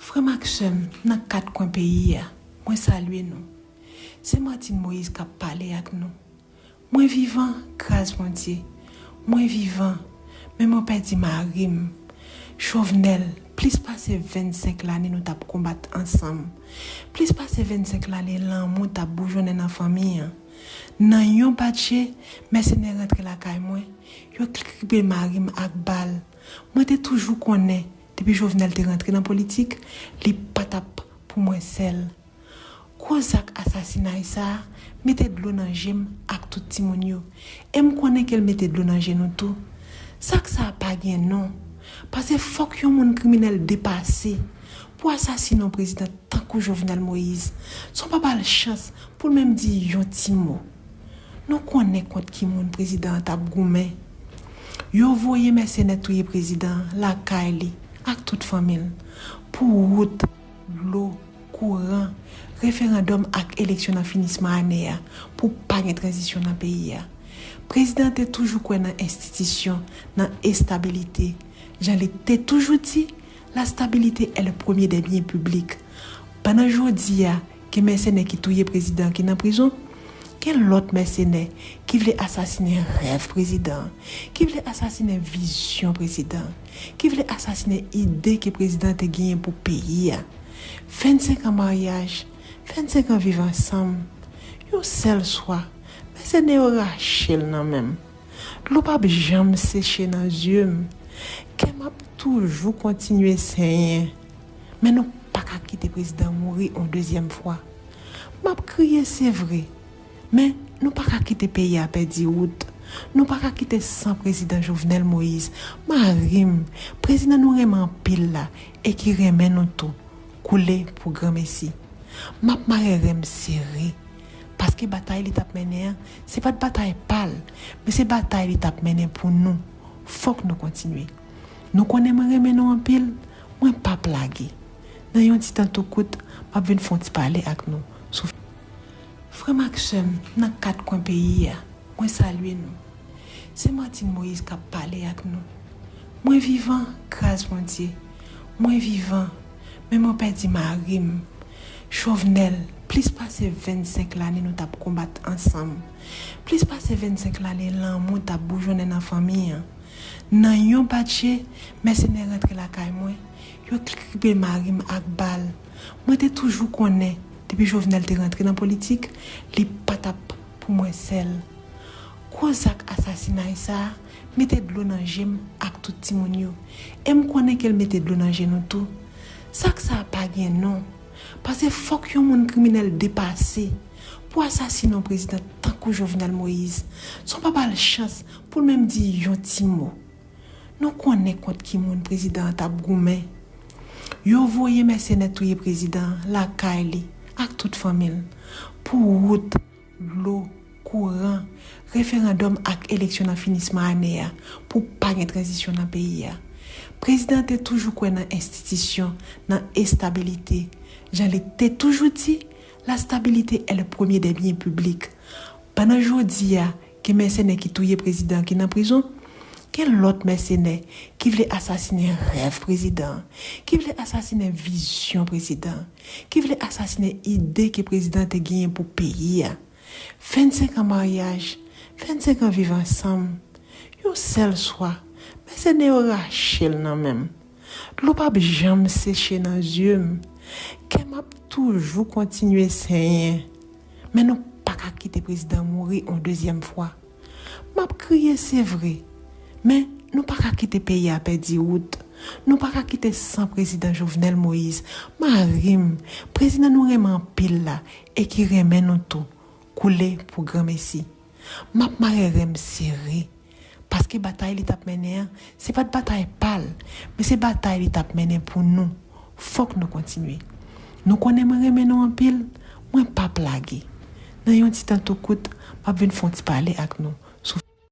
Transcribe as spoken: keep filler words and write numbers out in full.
Frè m ak sè m nan kat kwen peyi a, mwen salye nou. Se Martine Moïse k ap pale ak nou. Mwen vivan, gras Bondye. Mwen vivan, men mwen pèdi mari m. Jovenel, plis pase vennsenk lane nou t ap konbat ansanm. Plis pase vennsenk lane lanmou t ap boujonnen nan fanmi an. Nan yon bat je, mèsenè rantre lakay mwen, yo kripe mari m ak bal. Mwen te toujou konnen, depi Jovenel te rantre nan politik, li pa t ap pou mwen sèl. Gwo zak asasinay sa a mete dlo nan je m ak tout timoun yo. E m konnen ke l mete dlo nan je nou tou. Zak sa a pa gen non. Paske fòk yon moun kriminèl depase pou asasine yon prezidan tankou Jovenel Moïse, san w pa ba l chans pou l menm di yon ti mo. Nou konnen kont ki moun prezidan an t ap goumen. Yo voye mèsenè touye prezidan an lakay li ak tout fanmi l pou wout, dlo, kouran, referandòm ak eleksyon nan finisman ane a pou pa gen tranzisyon nan peyi a. Prezidan an te toujou kwè nan enstitisyon, nan estabilite. Jan li te toujou di, la stabilité est le premier des biens publics. Pandan jodi a, gen mèsenè ki touye prezidan ki nan prizon, gen lòt mèsenè ki vle asasinen rèv prezidan, ki vle asasinen vizyon prezidan, ki vle asasinen ide ke prezidan te genyen pou peyi a. Vennsenk an maryaj, vennsenk an viv ansanm, yon sèl swa, mèsenè yo rache l nan men m. Dlo p ap janm seche nan zye m. Kè m ap toujou kontinye senyen. Men nou pa ka kite prezidan mouri yon dezyèm fwa. M ap kriye, se vre. Men nou pa ka kite peyi a pèdi wout. Nou pa ka kite san prezidan Jovenel Moïse, mari m, prezidan nou renmen anpil la e ki renmen nou tou, koule pou granmesi. M ap mare ren m sere. Paske batay li t ap mennen an, se pa t batay pa l, men se batay li t ap mennen pou nou. Fòk nou kontinye. Nou konnen mwen renmen nou anpil, mwen p ap lage. Nan yon ti tan tou kout, m ap vin fè yon ti pale ak nou sou. Frè m ak sè m nan kat kwen peyi a, mwen salye nou. Se Martine Moïse k ap pale ak nou. Mwen vivan, gras Bondye. Mwen vivan, men mwen pèdi mari m. Jovenel, plis pase vennsenk lane nou t ap konbat ansanm. Plis pase vennsenk lane lanmou t ap boujonnen nan fanmi an. Nan yon bat je, mèsenè rantre lakay mwen, yo kripe mari m ak bal. Mwen te toujou konnen, depi Jovenel te rantre nan politik, li pa t ap pou mwen sèl. Gwo zak asasinay sa a mete dlo nan je m ak tout timoun yo. E m konnen ke l mete dlo nan je nou tou. Zak sa a pa gen non. Paske fòk yon moun kriminèl depase pou asasine yon prezidan tankou Jovenel Moïse, san w pa ba l chans pou l menm di yon ti mo. Nou konnen kont ki moun prezidan an t ap goumen. Yo voye mèsenè touye prezidan an lakay li ak tout fanmi l pou wout, dlo, kouran, referandòm ak eleksyon nan finisman ane a pou pa gen tranzisyon nan peyi a. Prezidan an te toujou kwè nan enstitisyon, nan estabilite. Jan li te toujou di, la stabilité est le premier des biens publics. Pandan jodi a, gen mèsenè ki touye prezidan ki nan prizon, gen lòt mèsenè ki vle asasinen rèv prezidan, ki vle asasinen vizyon prezidan, ki vle asasinen ide ke prezidan te genyen pou peyi a. Vennsenk an maryaj, vennsenk an viv ansanm, yon sèl swa, mèsenè yo rache l nan men m. Dlo p ap janm seche nan zye m. Kè m ap toujou kontinye senyen. Men nou pa ka kite prezidan mouri yon dezyèm fwa. M ap kriye, se vre. Men nou pa ka kite peyi a pèdi wout. Nou pa ka kite san prezidan Jovenel Moïse, mari m, prezidan nou renmen anpil la e ki renmen nou tou, koule pou granmesi. M ap mare ren m sere. Paske batay li t ap mennen an, se pa t batay pa l, men se batay li t ap mennen pou nou. Fòk nou kontinye. Nou konnen mwen renmen nou anpil, mwen p ap lage. Nan yon ti tan tou kout, m ap vin fè yon ti pale ak nou